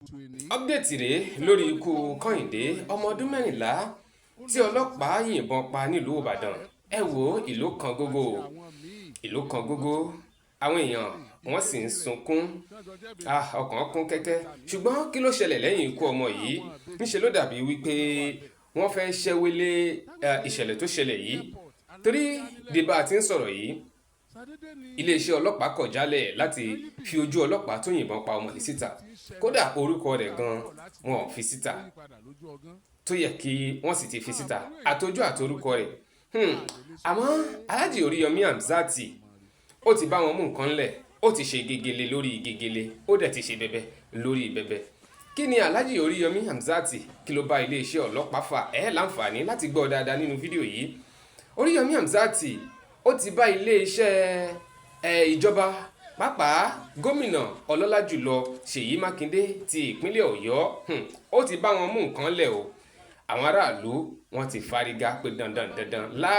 Update rèé lórí ikú Kẹ́hìndé, ọmọ ọdún 14 tí ọlọ́pàá yìnbọn pa nílùú Ìbàdàn. Ẹ wo ìlú kan gógó, ìlú kan gógó, àwọn èèyàn wọ́n sì ń sunkún, ọkàn kún kẹ́kẹ́. Ṣùgbọ́n kí ló ṣẹlẹ̀ lẹ́yìn ikú ọmọ yìí? Níṣẹ́ ló dàbí wípé wọ́n fẹ́ ṣẹ́wélé ìṣẹ̀lẹ̀ tó ṣẹlẹ̀ yìí, torí di bá a ti ń sọ̀rọ̀ yìí, iléeṣẹ́ ọlọ́pàá kọ̀ jálẹ̀ láti fi ojú ọlọ́pàá tó yìnbọn pa ọmọ yìí síta. Kódà, orúkọ rẹ̀ gan wọn ò fi síta, tó yẹ kí wọ́n sì ti fi síta, àtọjú àtorúkọ rẹ̀. Àmọ́ Alhaji Oríyọmí Hamzat, ó ti bá wọn mú nǹkan lẹ̀, ó ti ṣe gegele lórí gegele, ó dẹ̀ ti ṣe bẹbẹ lórí bẹbẹ. Kí ni Alhaji Oríyọmí Hamzat, kí ló bá iléeṣẹ́ ọlọ́pàá fà? Ẹ́ láǹfààní láti gbọ́ dáadáa nínú fídíò yìí. Oríyọmí Hamzat, ó ti bá iléeṣẹ́ ìjọba, pàápàá gómìnà ọlọ́lá jùlọ Ṣèyí Mákindé ti ìpínlẹ̀ Ọ̀yọ́, ó ti bá wọn mú nǹkan lẹ̀ o. Àwọn aráàlú, wọn ti fárígá pé dandan dandan lá,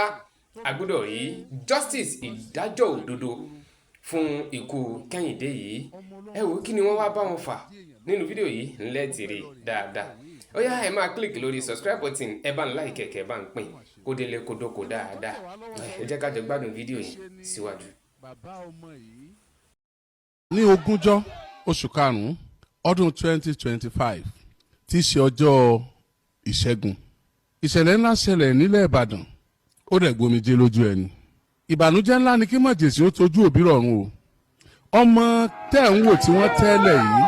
a gbọ́dọ̀ rí justice, ìdájọ́ òdodo fún ikú Kẹ́hìndé yìí. Ẹ wò, kí ni wọ́n wá bá wọn fà nínú fídíò yìí? Ńlẹ́ ti rí dáadáa. Ó yá, ẹ máa click lórí subscribe button, ẹ bá ń like, kẹ̀kẹ́ bá ń pín kó délé kó dóko dáadáa. Ẹ jẹ́ ká jọ gbádùn fídíò yìí síwájú. Ní 20 oṣù karùn-ún ọdún 2025, tí í ṣe ọjọ́ Ìṣẹ́gun, ìṣẹ̀lẹ̀ ńlá ṣẹlẹ̀ nílẹ̀ Ìbàdàn, ó dẹ̀ gbomijé lójú ẹni. Ìbànújẹ́ ńlá ni kí mọ̀jẹ̀sí ó tójú òbí rọ̀run o. Ọmọ tẹ́ ń wò tí wọ́n tẹ́lẹ̀ yìí,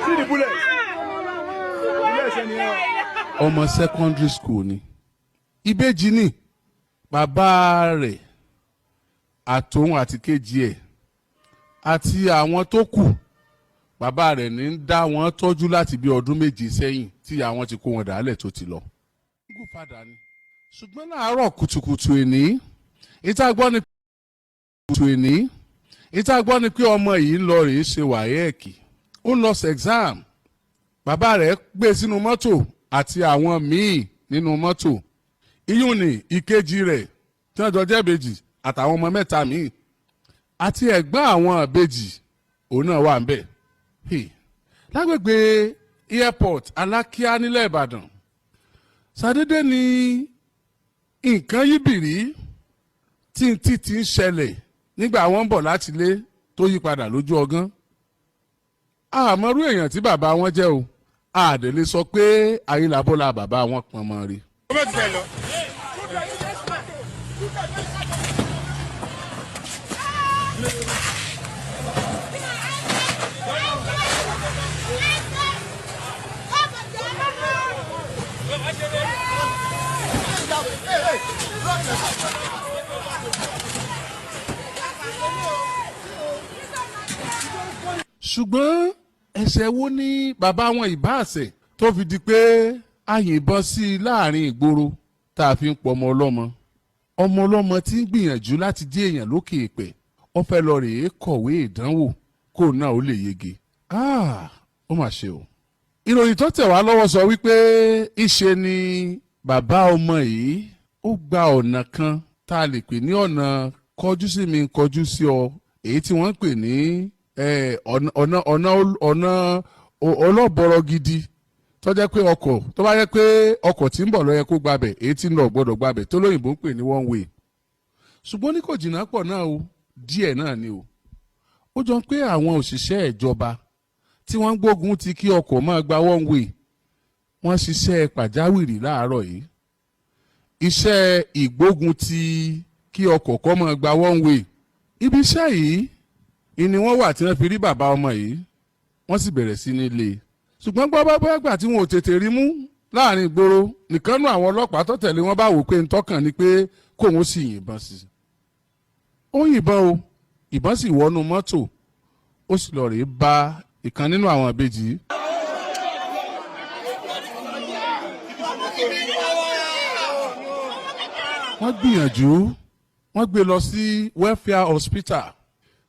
See the bullet. Bullet ṣe ni ẹ. ọmọ secondary school ni. Ìbejì ni bàbá rẹ̀, àtòun àti kejì ẹ̀ àti àwọn tó kù. Bàbá rẹ̀ ní ń dá wọn tọ́jú láti bí ọdún 7 sẹ́yìn tí ìyá wọn ti kó wọn dàálẹ̀ tó ti lọ. Ṣùgbọ́n láàárọ̀ kùtùkùtù èní, ìta gbọ́ ni kùtù èní, ìta gbọ́ ni pé ọmọ yìí ń lọ rèé ṣe WAEC, ó ń lọ sí exam. Bàbá rẹ̀ gbé sínú mọ́tò àti àwọn míì nínú mọ́tò, iyún ní ìkejì rẹ̀ tí wọ́n jọ jẹ́ ìbejì, àtàwọn ọmọ mẹ́ta míì, àti ẹ̀gbọ́n àwọn ìbejì, òun náà wà ń bẹ̀. Lágbègbè airport Alákíá nílẹ̀ Ìbàdàn, ṣàdédé ni nǹkan yí bìrí tí n tí ti ń ṣẹlẹ̀ nígbà wọ́n ń bọ̀ láti ilé tó yí padà lójú ọgán. Àmọ́rú èèyàn tí bàbá wọn jẹ́ o, àdèlè sọ pé ayélabọ́lá bàbá wọn pọn mọ́ rí. Ó bẹ́ẹ̀ ti fẹ́ lọ. Ṣùgbọ́n ẹ̀ṣẹ̀ wo ni bàbá wọn ìbáàṣẹ̀ tó fi di pé a yìnbọn sí i láàrin ìgboro, tá a fi ń pọ ọmọ ọlọ́mọ, ọmọ ọlọ́mọ tí ń gbìyànjú láti dé èèyàn lókè èpẹ̀, ó fẹ́ lọ rèé kọ̀wé ìdánwò kó náà ó lè yege? Ah, ó mà ṣe o. Ìròyìn tó tẹ̀ wá lọ́wọ́ sọ wípé ìṣe ni bàbá ọmọ yìí ó gba ọ̀nà kan tá a lè pè ní ọ̀nà kọjú sí mi kọjú sí ọ, èyí tí wọ́n ń pè ní ọ̀nà ọlọ́bọ̀rọ̀ gidi, tó jẹ́ pé ọkọ̀ tó bá yẹ pé ọkọ̀ tí ń bọ̀ ló yẹ kó gbabẹ̀, èyí tí ń lọ gbọ́dọ̀ gbabẹ̀, tó lóyìnbó ń pè ní one way. Ṣùgbọ́n ní kò jìnnà pọ̀ náà o, díẹ̀ náà ni o. Ó jọ pé àwọn òṣìṣẹ́ ìjọba tí wọ́n ń gbógun ti kí ọkọ̀ máa gba one way, wọ́n ṣiṣẹ́ pàjáwìrì láàárọ̀ yìí, iṣẹ́ ìgbógun ti kí ọkọ̀ kó máa gba one way. Ibi iṣẹ́ yìí ìní wọ́n wà tí wọ́n fi rí bàbá ọmọ yìí, wọ́n sì bẹ̀rẹ̀ sí ní lé e. Ṣùgbọ́n gbọ́ bá bóyá gbà tí wọn ò tètè rí mú láàrin ìgboro nìkan nú àwọn ọlọ́pàá tó tẹ̀lé wọn bá wò pé ntọ́kàn ni pé kóun sì yìnbọn sí i. Ó yìnbọn o, ìbọn sì wọnú mọ́tò, ó sì lọ rèé bá ìkan nínú àwọn ìbejì yìí. Wọ́n gbìyànjú, wọ́n gbé lọ sí Welfare Hospital.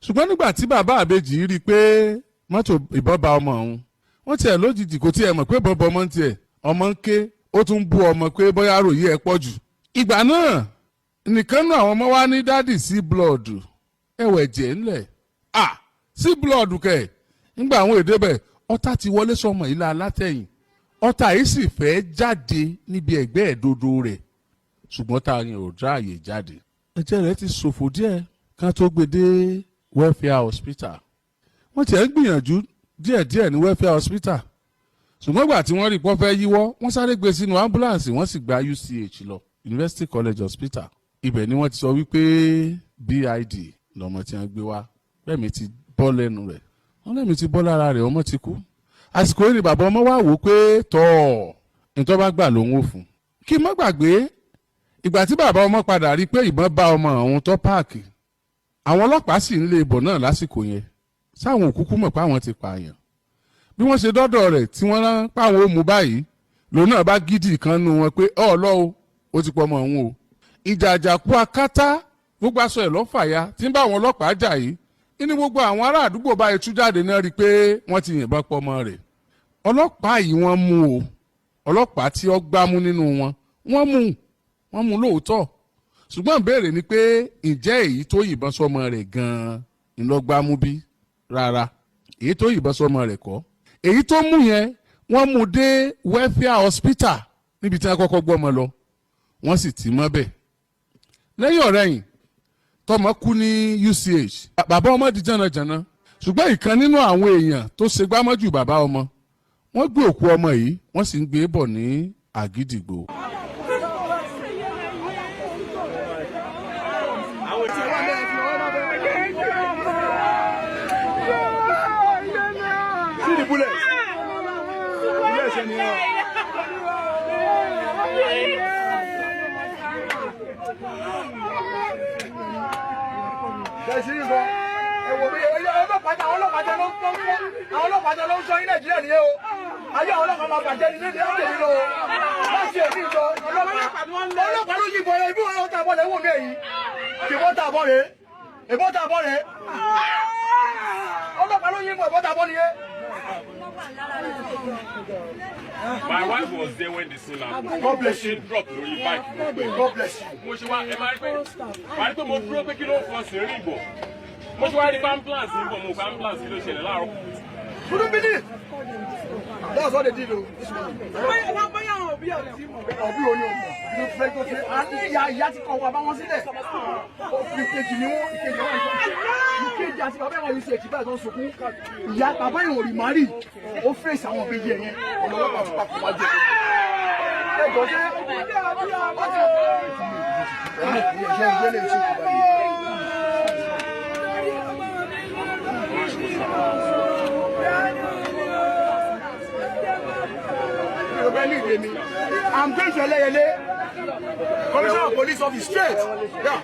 Ṣùgbọ́n nígbà tí bàbá àbejì rí i pé mọ́tò ìbọn bá ọmọ òun, wọ́n tiẹ̀ lójijì, kò tiẹ̀ mọ̀ pé ìbọn bọ ọmọ ń tiẹ̀, ọmọ ń ké, ó tún bú ọmọ pé bóyá ròyìn ẹ̀ pọ̀ jù. Ìgbà náà nìkan náà àwọn ọmọ wa ní, "Daddy, see blood, ẹ̀wẹ̀ jẹ́ ńlẹ̀." Ah, see blood kẹ̀. Nígbà àwọn èdè bẹ̀, Ọta ti wọlé sọmọ yìí la látẹ̀yìn. Ọta yìí sì fẹ́ jáde níbi ẹ̀gbẹ́ ẹ̀dodo rẹ̀, ṣùgbọ́n tá a yẹn ò ráàyè jáde. Ẹ̀jẹ̀ rẹ̀ ti ṣòfò díẹ̀ kan tó gbé dé Welfare Hospital. Wọ́n tiẹ̀ ń gbìyànjú díẹ̀díẹ̀ ní Welfare Hospital, ṣùgbọ́n gbà tí wọ́n rí pọ́n fẹ́ yíwọ́, wọ́n sáré gbé sínú ambulance, wọ́n sì gba UCH lọ, University College Hospital. Ibẹ̀ ni wọ́n ti sọ wípé BID lọmọ tí wọ́n gbé wá, bẹ́ẹ̀ ti bọ́ lẹ́nu rẹ̀, wọ́n lẹ́mi ti bọ́ lára rẹ̀, ọmọ ti kú. Àsìkò yìí ni bàbá ọmọ wá wò ó pé tọ́ ntọ́ bá gbà lòun ò fún. Kí n má gbàgbé, ìgbà tí bàbá ọmọ padà rí i pé ìbọn bá ọmọ òun tó park, àwọn ọlọ́pàá sì ń lé ibọ̀ náà lásìkò yẹn, sáwọn òkúkú mọ̀ pé àwọn ti pààyàn. Bí wọ́n ṣe dọ́dọ̀ rẹ̀ tí wọ́n rán páwọn ó mú báyìí, lòun náà bá gidi kan nu wọn pé ọ̀ lọ́ o, ó ti pọ̀ ọmọ òun o. Ìjà àjàkú akátá, gbogbo aṣọ ẹ̀ lọ́fàya tí ń bá àwọn ọlọ́pàá jà yìí. Ní gbogbo àwọn ará àdúgbò báyìí tú jáde náà rí i pé wọ́n ti yìnbọn pọ̀ ọmọ rẹ̀. Ọlọ́pàá yìí, wọ́n mú o. Ọlọ́pàá tí ó gbámú nínú wọn, wọ́n mú, wọ́n mú lóòótọ́, ṣùgbọ́n ìbéèrè ni pé, ǹjẹ́ èyí tó yìnbọn sọmọ rẹ̀ gan-an ńlọgbámú bí? Rárá, èyí tó yìnbọn sọmọ rẹ̀ kọ́. Èyí tó mú yẹn, wọ́n mú dé Welfare Hospital níbi tí wọ́n kọ́kọ́ gbọ́mọ lọ, wọ́n sì tì mọ́ bẹ́ẹ̀. Lẹ́yìn ọ̀rẹ́yìn tọmọ kú ní UCH, bàbá ọmọ di jànnàjànnà, ṣùgbọ́n ìkan nínú àwọn èèyàn tó ṣe gbámọ́jù bàbá ọmọ, wọ́n gbé òkú ọmọ yìí, wọ́n sì ń gbé bọ̀ ní Àgídìgbò. See the bullet. Bullet ṣe ni ọ. Ṣé ṣe nǹkan? Ẹ wò bí ọlọ́pàá jẹ́, àwọn ọlọ́pàá jẹ́ ló ń fọ́, àwọn ọlọ́pàá jẹ́ ló ń sọ ní Nàìjíríà nìyẹn o. Ayé àwọn ọlọ́pàá máa bàjẹ́ ní nídìí ọ̀dẹ̀ nínú o. Láti èmi ìjọ ọlọ́pàá, ọlọ́pàá ló yìnbọn yẹn, ibú wọn tà bọ́ lẹ́wọ̀n mi èyí. Ìbọn tà bọ́ rèé. Ìbọn tà bọ́ rèé. Ọlọ́pàá ló yìnbọn, ìbọn tà bọ́ nìyẹn. My wife was there when the scene happened. God bless you. She drop lórí bike mo pè. God bless you. Mo ṣe wá ẹ máa rí pé wàá rí pé mo dúró pé kí ló ń fọ sí rí ìbọ̀. Mo ṣe wá rí pé ambulance ń bọ̀, mo kọ ambulance, kí ló ṣẹlẹ̀ láàárọ̀ kùtù. Couldn't believe. That's what they did o. This morning. Òbí wo ni o mọ̀? Ló fẹ́ tó ṣe. A ní ìyá, ìyá ti kọ̀ wá bá wọn sílẹ̀. Ìkejì ni wọ́n, ìkejì wọn, ìkejì àti bàbá ìwọ̀n yìí ṣe èkìtì báyìí tó ń sunkún. Ìyá bàbá ìwọ̀n rí màrí. Ó fèsì àwọn ìbejì ẹ̀ yẹn. Ọ̀nà ọlọ́pàá ti papọ̀ wájú ẹ̀. Ẹ jọ ṣé ó ti. Ṣé ìgbélé ìṣèkù báyìí? I'm going to Eleyele, Commissioner of Police Office straight. Yeah.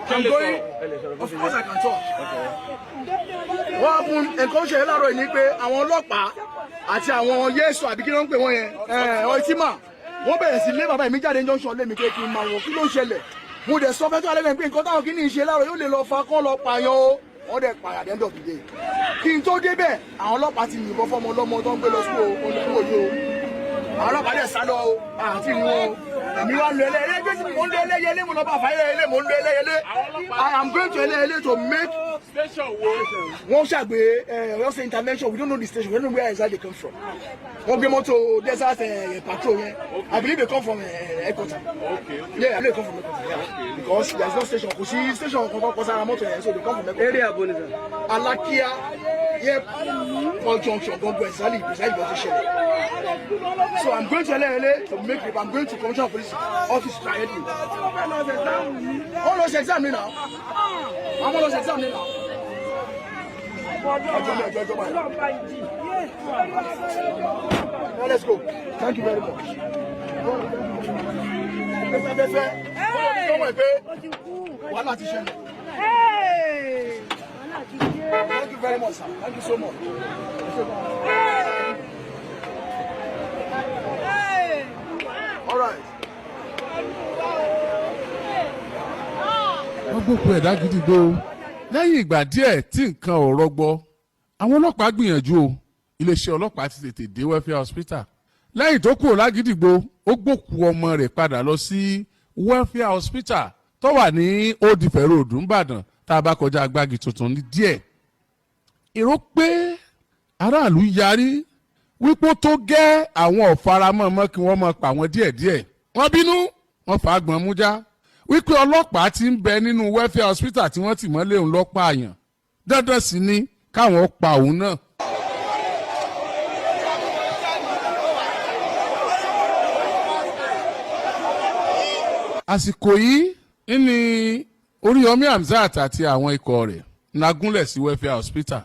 I'm going. Of course I can talk. What happened? Nǹkan ṣẹlẹ̀ láàárọ̀ yìí ni pé àwọn ọlọ́pàá àti àwọn Yéṣu àbí kí ló ń pè wọ́n yẹn, ọtí mà, wọ́n bẹ̀rẹ̀ sí lé bàbá mi jáde junction lé mi pé kí n máa wọ̀ kí ló ń ṣẹlẹ̀. Mo dẹ̀ sọ fẹ́ tó alẹ́ pé nǹkan táwọn kí ní í ṣe láàárọ̀ yóò lè lọ fa kán lọ pààyàn o. Wọ́n dẹ̀ pààyàn at the end of the day. Kí n tó débẹ̀, àwọn ọlọ́pàá ti yìnbọn fọ́mọ ọlọ́mọ tó ń gbé lọ sí olùkúwò yìí o. Àwọn ọlọ́pàá dẹ̀ sá lọ o, àti ìrìn wọn o. Èmi wá lu Ẹlẹ́yẹlé gbé sí, mò ń lu Ẹlẹ́yẹlé, mo lọ bá àfáyé Ẹlẹ́yẹlé, mò ń lu Ẹlẹ́yẹlé. I am going to Ẹlẹ́yẹlé to make Station wo? Wọ́n ṣàgbé Ọ̀yọ́ State intervention. We don't know the station, we don't know where exactly they come from. Wọ́n gbé mọ́tò desert patrol yẹn. I believe they come from headquarter. Yeah, I believe they come from headquarter, yeah, because there is no station, kò sí station kankan kọ sára mọ́tò yẹn, so they come from headquarter. Area bo ni sir? Alakia Airport junction gangan, exactly, precisely bó ti ṣẹlẹ̀. So I'm going to Ẹlẹ́yẹlé to make it. I'm going to Commissioner of Police office directly. Wọ́n lọ ṣe exam ni now, àwọn lọ ṣe exam ni now. Ọjọ́ mi, ọjọ́ ọjọ́ báyìí. Now let's go. Thank you very much. Afẹ́fẹ́ wọ́n mọ̀ pé wàhálà ti ṣẹlẹ̀. Thank you very much, sir. Thank you so much. All right. Wọ́n gbókun ẹ̀dá gidigbo lẹ́yìn ìgbà díẹ̀ tí nǹkan ò rọgbọ. Àwọn ọlọ́pàá gbìyànjú o. Iléeṣẹ́ ọlọ́pàá ti tètè dé Welfare Hospital lẹ́yìn tó kúrò lágídìgbò. Ó gbókù ọmọ rẹ̀ padà lọ sí Welfare Hospital tó wà ní Old Ife Road, Nìbàdàn, tá a bá kọjá Agbági Tuntun ní díẹ̀. Èrò pé Aráàlú yarí wípé ó tó gẹ́, àwọn ọ̀faramọ́ mọ́ kí wọ́n máa pa àwọn díẹ̀díẹ̀. Wọ́n bínú, wọ́n fà á gbọ́n mú já wípé ọlọ́pàá ti ń bẹ nínú Welfare Hospital tí wọ́n tì mọ́lé òun lọ́pàá àyàn, dandan sì ni káwọn pa òun náà. Àsìkò yìí ní Oríyọmí Hamzat àti àwọn ikọ̀ rẹ̀ nagúnlẹ̀ sí Welfare Hospital.